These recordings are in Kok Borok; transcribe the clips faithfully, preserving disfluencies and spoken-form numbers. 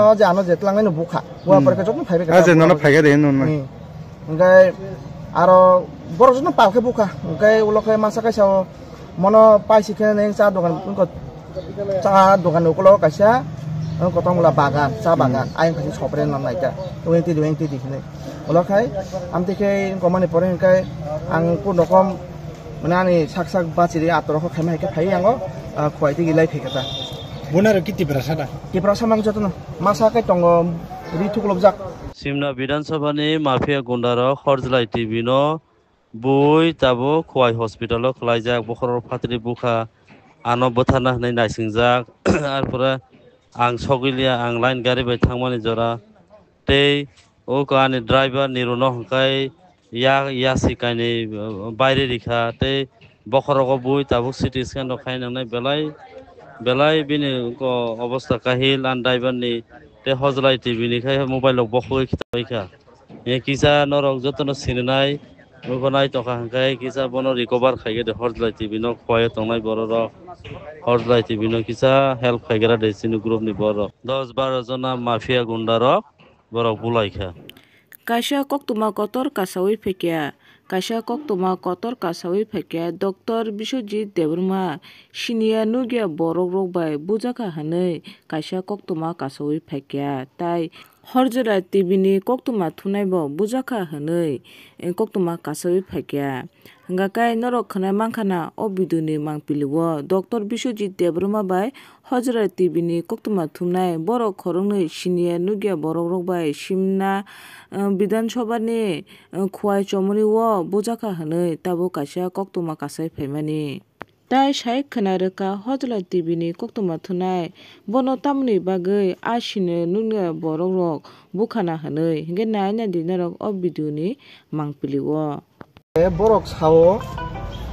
O je ano je tlangnai no bukha. Bua Hmm. pore khe joto phaibai khe Ah, je nono phaiga de, nono. Hmm. Hingkai aro borok joto pal khe bukha. Hingkai ulo khe masa kaisa o mono paisi khe neng cha dogan, wngkha cha dogan ni ukulo kaisa, wngkha tongmula bagan, cha Hmm. bagan. Ayang khaisa sopre no naikha. Weng tidi, weng tidi hinwi. Ulo khai amtwi khe wngkha mani pore hingkai ang kun rokom mane ani sak sak bachiri atorok khaima hai khe phai yango, ah, khwai tigi lai phaikha ta. Bunaro ki Tiprasa da? Tiprasa mang jotono. Masa khe tongo ri thuklopjak. Simna Bidhan Sabha ni mafia gunda rok Horjlai T V no bui tabuk Khowai hospital o khwlaijak, bokhorok phatri bukha, ano bwtharna hinwi naisingjak. Arpore ang sogwiliya, ang line gari bai thangmani jora tei o ani driver ni rwno hwnkhe ya, yasi kainwi, uh, baire rikha tei bokhorogo bui tabuk C T scan rok khai nangnai belai, belai bini ko obosta kahil an driver ni tei Hojlai T V ni khai mobile rok bokhogwi khitaikha. E kisa norok jotono sininai nugo nai tongkha hwnkhe kisa bono recover khaigede Hojlai T V no khwlaiyo tongnai bororok Hojlai T V no kisa help khaigra de chini group ni borok dos baro jona mafia gunda rok borok bulaikha. Kaisa koktwma kotor kasawi phaikha. Kaisa koktwma kotor kasawi phaikha. Doctor Biswajit Debbarma siniya nukya borok rok bai bujakha hwnwi kaisa koktwma kasawi phaikha. Tai Horjlai T V ni koktwma thunai bo bujakha hwnwi koktwma kasawi phaikha. Hingkha khe norok khwnai mankha na o video ni mangpili o Doctor Biswajit Debbarma bai Hojlai T V ni koktwma thumnai borok khoroknwi siniya nukya borok rok bai simna, uh, Bidhan Sabha ni, uh, Khowai Chomori o bujakha hwnwi tabuk kaisa koktwma kasai phaimani. Tai sai khwna rwkha Hojlai T V ni koktwma thunai bono tamoni bagwi a siniya nukya borok rok bukhana hwnwi. Hingkhe nai naidi norok o video ni mangpili o. Borok sao,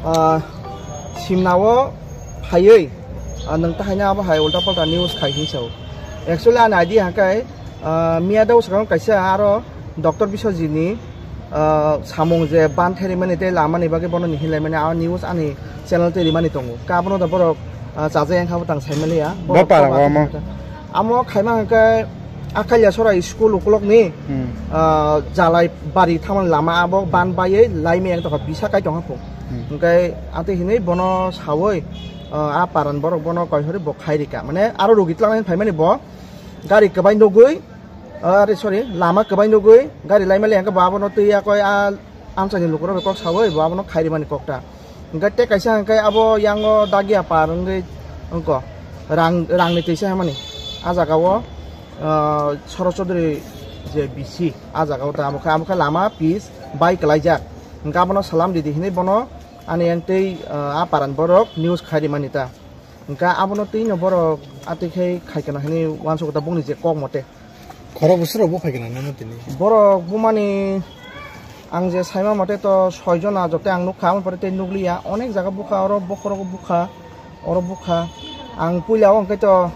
ah, simnao phaiwi, ah, nwng tahaino abo hai ulta palta news khai hinwi sao. Actually, ani idea hwnkhe, ah, miyadao swkang kaisa aro Doctor Biswajit ni, ah, samung je ban theri mani tei lamani bagwi bono ni hinlai mani, ah, news ani channel tei rimani tongo. Ka abono da borok, ah, chaja yang kha bo tang sai maliya. Bo para o amo. Amo khaima hwnkhe Akalya sora school ukulok ni, Hmm. ah, jalai bari thamani lama abo ban baiwi laimai ang tongkha bisa kai tongkha pho. Hmm. Hwnkhe atwi hinwi bono sawi, ah, a paran borok bono koi hori bo khai rika. Mane aro rugi tlangnai phaimani bo gari kwbai nugwi, ah, are sorry, lama kwbai nugwi gari laimai le hwnkhe bo abono twi yakoi a amchaini lukurok bai kok sawi bo abono khai rimani kokta. Hwnkhe tei kaisa hwnkhe abo yango dagia par wngwi wngkha rang, rangni twisa hwnmani. A jagao, ah, Soroch Chaudhury je B C, a jagao ta amo khe, amo khe lama pis bai kwlaijak. Hwnkhe abono salam ridi hinwi bono ani yang tei, ah, a paran borok news khai rimani ta. Hwnkhe abono twi no borok atwi khai khai kana hinwi uansukha ta bongni je kok mote. Khorok bwswk rok bo phai kana nang tini? Borok bumani ang je saima mote to soi jona jote ang nukha, aboni pore tei nukliya. Onek jaga bukha, oro bokhorogo bukha, oro bukha. Ang puila o hwnkhe to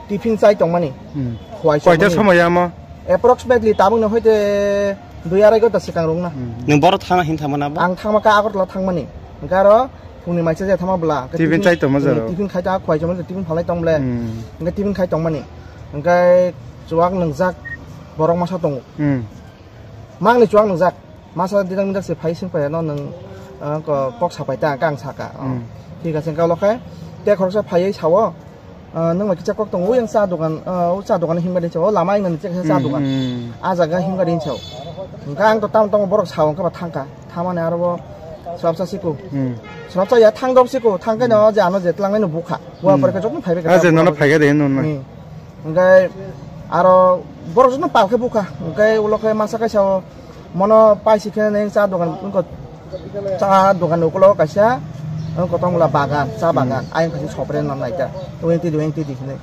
tiffin chai tongmani. Hmm. Khwai Koita somani. Somoi amo? Approximately tabukni hoite dui arai ghonta swkang rwngna. Hmm. Nwng boro thangna hin thangmani abo? Ang thangma kha Agartala thangmani. Hwnkhe aro phungni maisa je thangma bwla. Hwnkhe Tiffin tiffin, chai tongma hmm, jaro? Tiffin khai ta khwai somani tiffin phalai tong ble. Hmm. Hwnkhe tiffin khai tongmani. Hwnkhe chuwak nwngjak borok masa tongo. Hmm. Mangni chuwak nwngjak. Masa didang midak se phai sing phaiyano nwng, ah, ko-, kok sapai ta, kang saka. Oh. Hmm. Thik ase, hwnkhe ulo khe tei khoroksa phaiwi sao, ah, nwng bai kisa kok tongo, yang cha dogan, ah, o cha dogan himba din sao, lama wngna ni cha Hmm, dogan. Hmm. A jaga himba din sao. Hwnkhe ang to tamo tamo borok sao, hwnkhe ba thangkha. Thamani aro bo swrapsa siko. Hmm. Swrapsa ya thang dok siko, thang khe no je ano je tlangnai no bukha. Bua Hmm. pore khe joto phaibai khe Ah, je nono phaiga de, nono. Hmm. Hwnkhe aro borok joto pal khe bukha. Hwnkhe ulo khe masa kaisa o mono paisi khe neng cha dogan, wngkha cha dogan ni ukulo kaisa, wngkha tongmula bagan, cha bagan. Hmm. Ayang khaisa sopre no naikha. Weng tidi, weng tidi hinwi.